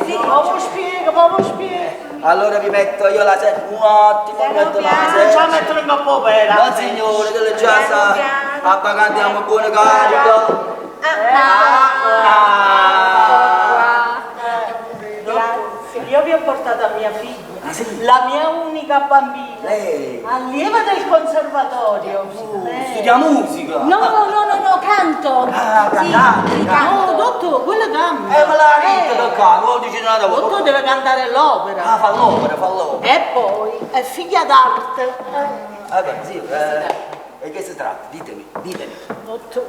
Sì, come spiego, come spiego. Allora vi metto io la sedia, un attimo, vi metto la sedia. Non ci mettere in coppa per. No signore, che le già sa, appagandiamo buona carica. Grazie. Io vi ho portato a mia figlia, la mia unica bambina, lei. Allieva del conservatorio. Studia musica? No, no, no, no, canto. Ah, cantante, sì, canto. No, dottore, quello canta. Ma la Rita che canta, non dice nada. Dottore deve cantare l'opera. Ah, fa l'opera, fa l'opera. E poi è figlia d'arte. Beh, sì, E che si tratta? Ditemi, ditemi. Dottore,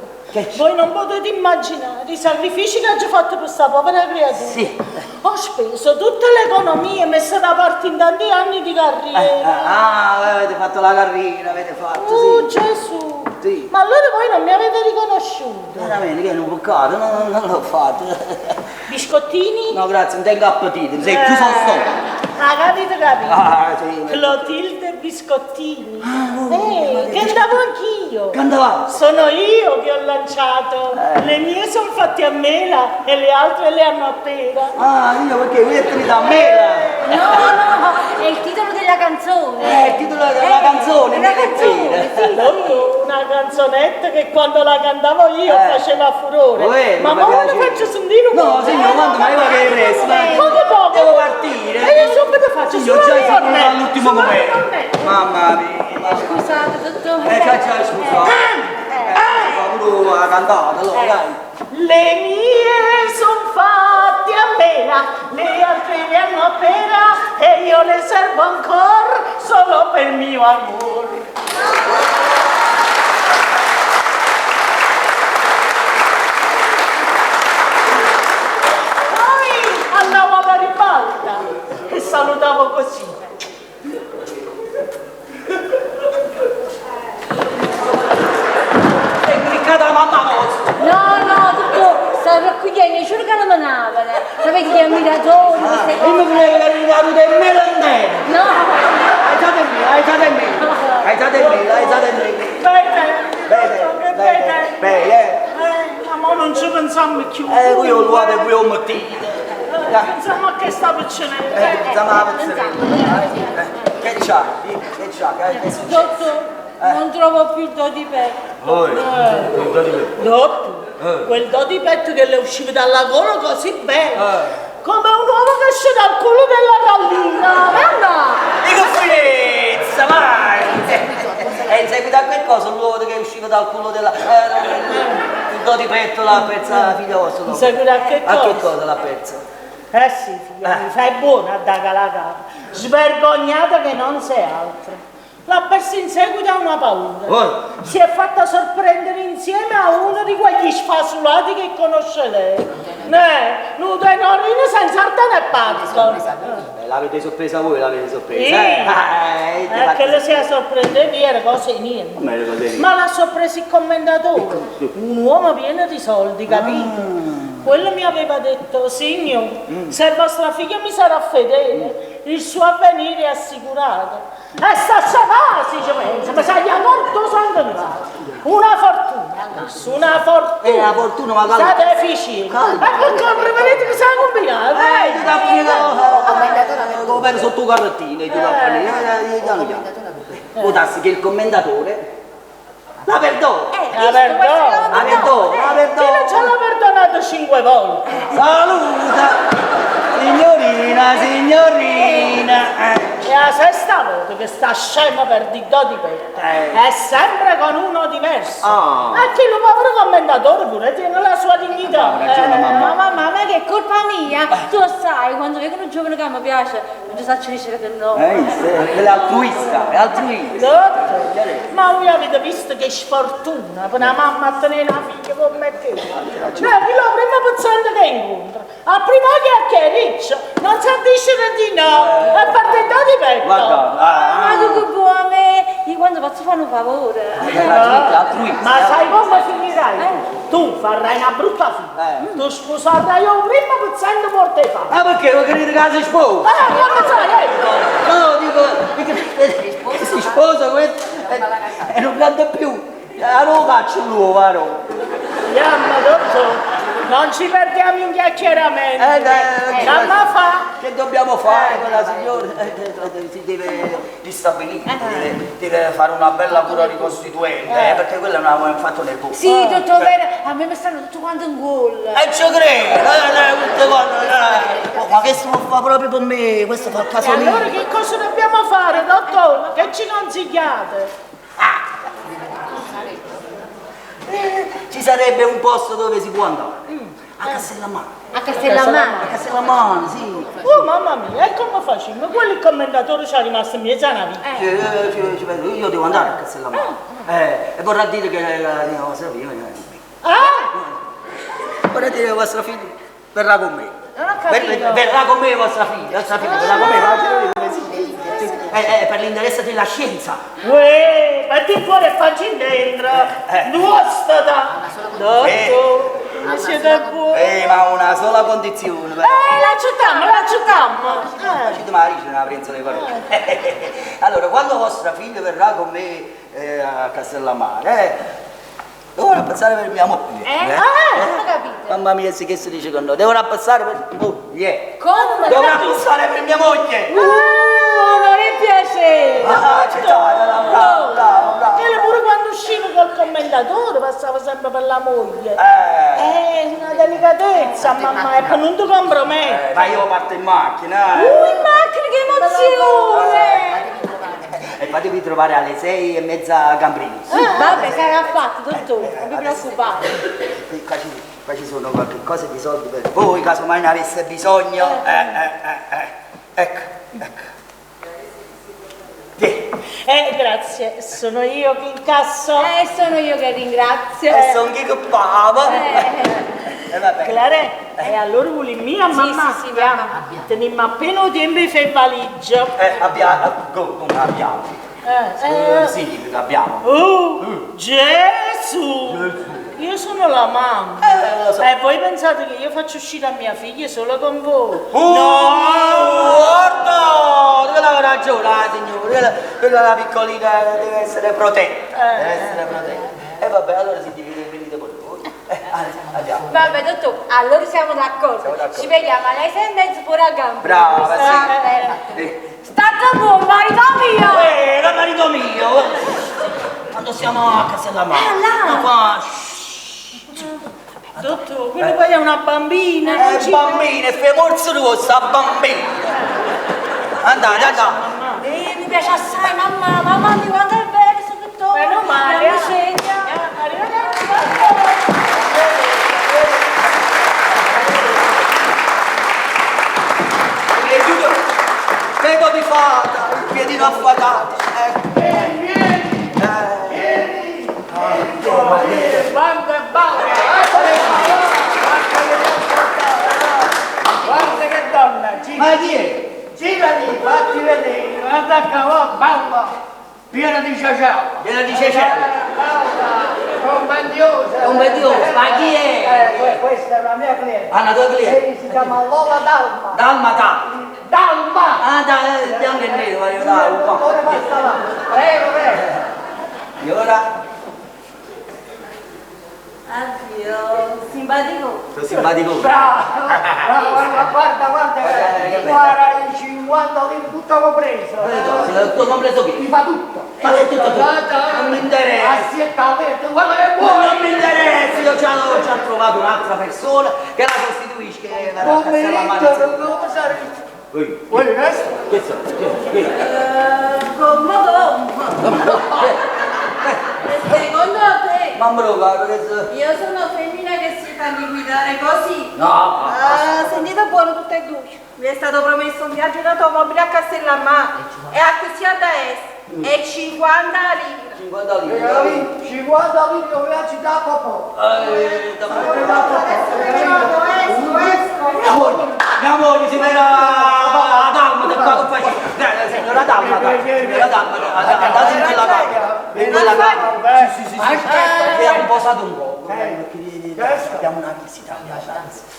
voi non potete immaginare i sacrifici che ho fatto per questa povera creatura. Sì. Ho speso tutte le economie messe da parte in tanti anni di carriera. Ah, avete fatto la carriera, avete fatto, Oh sì. Gesù! Sì. Ma allora voi non mi avete riconosciuto? Veramente, che è un peccato, no, no, non l'ho fatto. Biscottini? No, grazie, non tengo appetito, mi sei chiuso al stomaco. Ah, capito, capito. Ah, sì. Clotilde Biscottini. Cantavo anch'io. Cantavate? Sono io che ho lanciato. Le mie sono fatte a mela e le altre le hanno a pera. Ah, io perché voi tenete a mela. No, no, è il titolo della canzone. È il titolo della canzone, È una mela e canzone, pera. sì. Oh, una canzonetta che quando la cantavo io Eh. faceva furore. Uè, ma mi ora piace. la faccio sentire un No, po'. signor, quando mai va che è presto? eh? Poco poco. Devo partire. E io subito faccio Signor, solo già il si ritornello, all'ultimo solo il momento. ritornello. Mamma mia. Scusate, dottore. Ciao, ciao, scusa. Pure la cantata, allora, dai. Le mie son fatte a mela, le altre le hanno a pera e io le servo ancora solo per mio amor. Poi andavo alla ribalta e salutavo così. È cliccata la mamma vostra. No, no, dottore, stavo raccogliendo, giuro che non menavano. Sapete gli ammiratori, queste Io mi cose. volevo che era del melone. No. Aiutate me, aiutate me. Aiutate me, aiutate me. Bene, Bene, che bene, bene. bene, eh. Ma mo non ci pensiamo più. Qui ho luato e qui ho mettito. Pensiamo a che sta piccinella. Pensiamo alla pizzerella. Che c'ha? Che c'ha? Che è successo? Dottore, non trovo più il do di petto. Voi, il do di petto. Dottore, quel do di petto che le usciva dalla gola così bello. Come un uomo che esce dal culo della gallina. Mamma! Di confidenza, vai! E in seguito a quel coso l'uovo che usciva dal culo della... il do di petto l'ha persa la figlia vostra. In seguito a che A che cosa? cosa l'ha persa? Eh sì, figlia, mi fai buona a dare la capa. Svergognata che non sei altro. L'ha persa in seguito a una paura. Oh. Si è fatta sorprendere insieme a uno di quegli sfasulati che conosce lei. Ne, nu tenorino senza arte né pazzo. L'avete sorpresa voi, l'avete sorpresa. Sì. Eh, Che le si è sorprendeva era cosa di niente. Come era cosa di niente? Ma l'ha sorpreso il commendatore, un uomo pieno di soldi, capito? Quello mi aveva detto, signor, se vostra figlia mi sarà fedele, il suo avvenire è assicurato. E sta scema, si ci pensa, ma sei morto sangue in faccia. Una fortuna, una fortuna. Una fortuna, ma calma. Sta deficient. Calma. E perché prevedete che si è combinato? Ti dà come sotto carrettino, ti dà piano piano. Può darsi che il commendatore la perdona. La perdona. La perdona, la perdona. Io ce l'ho perdonato 5 volte. Saluta, signorina, signorina. È la sesta volta che sta scema per di do di petto. È sempre con uno diverso. Ah. E che lo povero commendatore pure tiene la sua dignità. ragione, mamma. Ma mamma, ma che è colpa mia? Tu lo sai, quando vedo un giovane che mi piace, non ti saccio dire che no. È altruista, è altruista. Dottore, ma voi avete visto che sfortuna per una mamma a tenere una figlia come te? No, chi lo prima pezzente che incontra, al primo che è riccio, non sa dire di no, e parte do di petto. Guarda, Ma tu che buona me! Io quando posso fare un favore. altruista. Ma sai come finirai? Tu farai una brutta fine. Tu sposerai un primo pezzente morto e fatto. Ah, perché non credete che si sposa? Come sai, ecco. No, dico, perché si sposa questo e non canta più. Ah, non caccio l'uovo, ah, no. Andiamo, dottore. Non ci perdiamo in chiacchieramento. Mamma fa. Che dobbiamo fare con la signora? Si deve ristabilire, deve fare una bella cura ricostituente, perché quello è un fatto nervoso. Sì, dottore, a me mi stanno tutto quanto in gol. E ci credo, tutte quante, ma questo lo fa proprio per me, questo fa il E caso mio. allora che cosa dobbiamo fare, dottore? Che ci consigliate? Ci sarebbe un posto dove si può andare. A Castellammare. A A Castellammare. A Castellammare, sì. Oh mamma mia, e come facciamo? Quello il commendatore ci è rimasto in mezzo a una vita. Ci, io devo andare a Castellammare. E vorrà dire che la vostra figlia viene con me. Ah! Vorrà dire che vostra figlia verrà con me. Non ho capito. Verrà con me vostra figlia, vostra figlia verrà con me. Sì. Per l'interesse della scienza. Uè, metti fuori e facci dentro. Nuostata. Dottor, siete buoni. Ma una sola condizione. Però. L'accettiamo, l'accettiamo. Facete male, c'è una prensa le parole. Allora, quando vostra figlia verrà con me a Castellammare, dovrà passare per mia moglie. Non ho capito. Mamma mia, sì che si dice con noi. Dovrà passare per moglie. Come? Dovrà passare per mia moglie. Non è piacere. Ah, accettate, bravo, bravo, bravo. Io pure quando uscivo col commendatore passavo sempre per la moglie. È una delicatezza, mamma, e per non ti compromettere. Ma io parto in macchina. In macchina, che emozione! E fatevi trovare alle 6:30 a Gambrinus. Vabbè, sarà fatto, dottore, non vi preoccupate. Qua ci sono qualche cosa di soldi per voi, caso mai ne avesse bisogno. Ecco, ecco. Grazie, sono io che incasso. Sono io che ringrazio. E sono chi che paga. Vabbè. Clare, e allora vuoi mia mamma? Sì, sì, mamma. Teniamo appena il tempo di fare valigia. Abbiamo, come abbiamo? Sì, abbiamo. Oh, Gesù! Io sono la mamma. Lo so. E voi pensate che io faccio uscire a mia figlia solo con voi? No! Guarda! Quella aveva ragione, la signora. Quella la piccolina deve essere protetta. Deve essere protetta. E vabbè, allora si divide venite con voi. Andiamo. Vabbè, dottore, allora siamo d'accordo. Siamo d'accordo. Ci vediamo alle 6:30 fuori a gamba. Brava, sì. State buon, marito mio! Era marito mio! Quando siamo a Castellammare. Là! Ma qua. Dottore, quello poi è una bambina. È bambina, è femorzo rossa, bambina. Andate, andate. Mi piace assai, mamma, mamma mia, quanto è bello questo dottore. Meno male. Mi insegna. Arrivederci. Vedo di fata, il piedino affatato. Vieni, vieni, Banda e balla. Guarda che donna, girati. Ma chi è? Girati, fatti vedere, guarda qua, balla, piena di ciaciao. Piena di ciaciao. Compendiosa. Compendiosa, ma chi è? Questa è una mia cliente. Ah, una tua cliente? Sì, si chiama Lola Dalma. Dalma Dalma. Dalma! Ah, dai, bianco e nero, voglio dare un po'. Ora passa là. Prego, prego. E ora? Addio, simpatico. Sono simpatico. Bravo, guarda, guarda, guarda, guarda, i 50 lire tutto compreso. Tutto compreso chi? Mi fa tutto. Ma che tutto tu? Non mi interessa. Guarda che buono. Non mi interessa, io già ho già trovato un'altra persona che la sostituisce. Che la Pomeriggio, come sarà? Vuoi questo? Questo? Chi? Come come? Secondo te? Mamma mia, questo... Io sono femmina che si fa liquidare così. No! Sentite buono tutte e due. Mi è stato promesso un viaggio in automobile a Castellammare e acquistato da est e 50 lire. 50 lire? 50 lire un viaggio da Popò. Da Popò. Esco, esco. Mia moglie, mia moglie si verrà a Dalma, da qua che faccio. Signora Dalma, signora Dalma, andate in quella camera. In quella camera. Sì, sì, sì. Abbiamo posato un po'. Abbiamo una visita.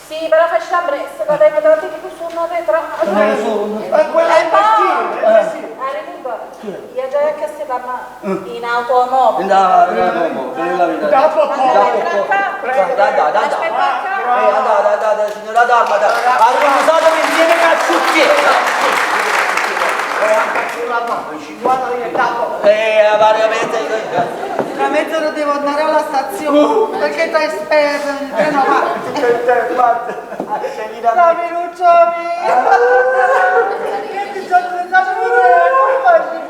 Sì, però facciamo presto, che tengo tanti che sono retrato. Ma quella è vestita. Io già a Castellammare, in automobile. In automobile. Da Popò. Dai, dai, dai, dai. Andate, andate, signora Dalma, arrosate insieme cazzucchiera. 50 lire da Popò. Veramente. Tra mezz'ora devo andare alla stazione perché ti esperto il treno parte. Guarda, Pinuccio mio! Che ti sono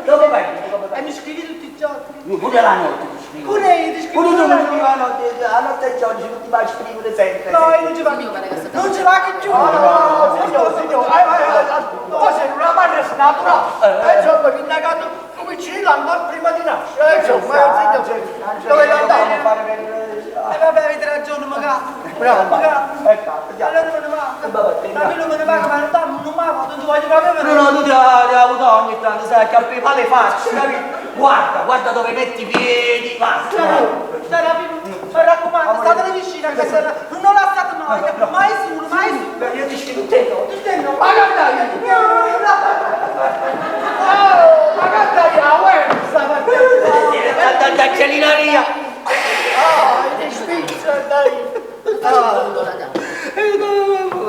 Dopo vengo, dopo vengo. E mi scrivi tutti i giorni. Pure la notte. scrivo. Pure io ti scrivo Pure tu pure mi io. scrivi la notte, la notte e giorno, ci continui a scrivere sempre. No, io non ci vado più. Non ci vado più. No, no, signor, signor, poi sei una madre snaturata, insomma, mi indagato come ci ancora prima di nascere, insomma, signor, dove andare? Vabbè, avete ragione, ma cazzo. Bravo, Ma ecco, Allora me ne vado. Ma io non me ne vado, ma non vado, non ti voglio proprio No, no, tu ti hai avuto ogni tanto, sai, che a le facce, capito? Guarda, guarda dove metti i piedi, basta. Mi raccomando, state vicino, anche se non lasciate mai, mai solo, mai solo. Io ti scrivo te no. Te no. Ma che dai? Oh, ma che dai, la guerra sta partendo. Angelina via. Ah, in Svizzera, dai.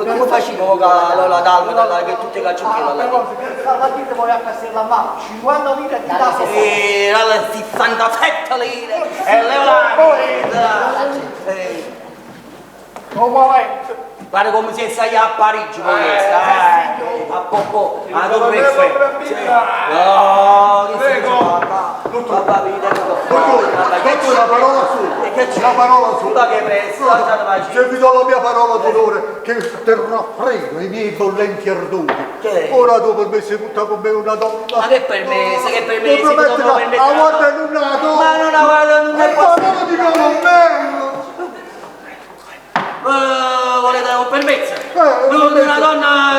Come facevo con la dalma, dalla, che tutte le cacciocchine Ah, là. però, stamattina voglio a la mano, 50 lire ti dà Era le 67 lire e le là. Un momento. Guarda come si è a Parigi con questa, eh. A poco, a Torre Eiffel. No, che Prego. Dottore, Dottore, una parola sola. Una parola sola. Ma che presto, Se vi do la mia parola d'onore che terrà freno i miei bollenti ardori. Che? Ora tu permesso di buttare con me una donna. Ma che permesso, che permesso, Mi prometto che non che permetterà. la guarda non una donna. Ma non la guarda, non è possibile. Parola di colonnello. Volete un permesso? Una donna,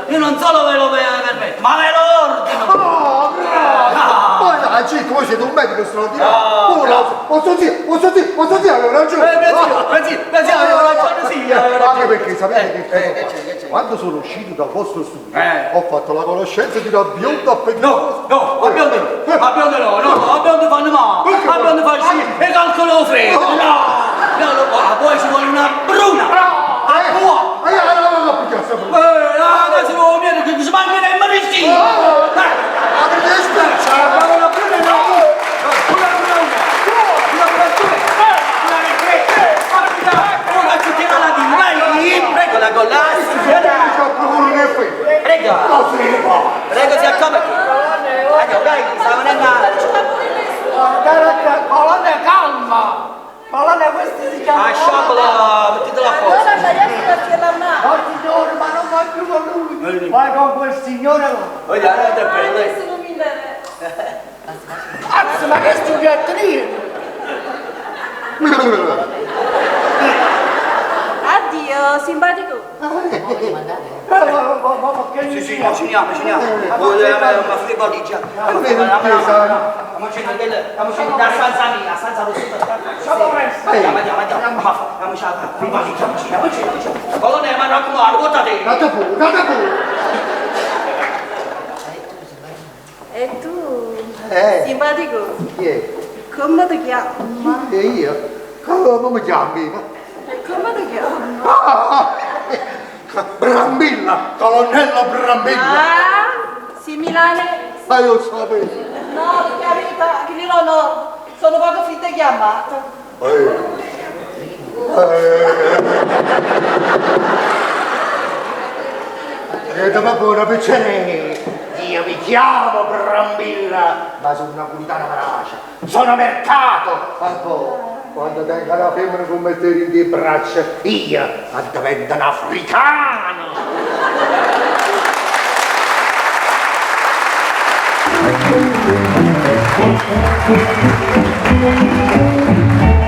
io non solo ve lo permetto, ma ve lo ordino! Oh, bravo! Poi dai, Cicco, voi siete un medico straordinario. Ora, vostro zio, vostro zio, vostro zio aveva ragione. Mio zio, mio zio aveva ragione, sì, aveva ragione. Anche perché sapete che cosa ho fatto? Quando sono uscito dal vostro studio, ho fatto la conoscenza di una bionda appena. No, no, a bionda no, a bionda no, no, a bionda fanno male, a bionda fanno sì, e calcolo freddo, no, no, no, poi ci vuole una bruna, a buona. Ma io non l'ho più chiesto. Ah, se lo viene che si mangia nel maricino. Aprite spiccia! Una bruna no! Una bruna! Una bruna due! Una tre! Una città la di vai! Prego la collassa! Prego! Prego si accomodi! Dai, dai, sta venendo! Colonna calma! Colonna questi si chiama... Lasciamola, mettetela a posto! Allora adesso che la mano. No signore, ma non vai più con lui! Vai con quel signore là! Voglio andare a prendere! Questo non mi interessa. Azzo, ma che studiato lì? Addio, simpatico. Sì, sì, no, ci andiamo, ci andiamo. Ma frigoligia. Andiamo da stanza mia, stanza rossa. Andiamo, andiamo, andiamo. Andiamo, frigoligia, andiamo, andiamo. Colonnello, ma raccomando, guardate. Date pure, date pure. E tu? Eh. Simpatico. Chi è? Come ti chiami? E io? Come mi chiami? Come ti chiami? Ah, Brambilla, colonnello Brambilla. Ah, sì, Milane. Ma io sapevo. No, perché la verità, che io no, sono poco finta chiamata. Siete proprio una piacere. Io mi chiamo Brambilla, ma sono una napolitana verace. Sono mercato. Ma poi, quando tengo la femmina con mettere in le braccia, io divento un africano. Thank you.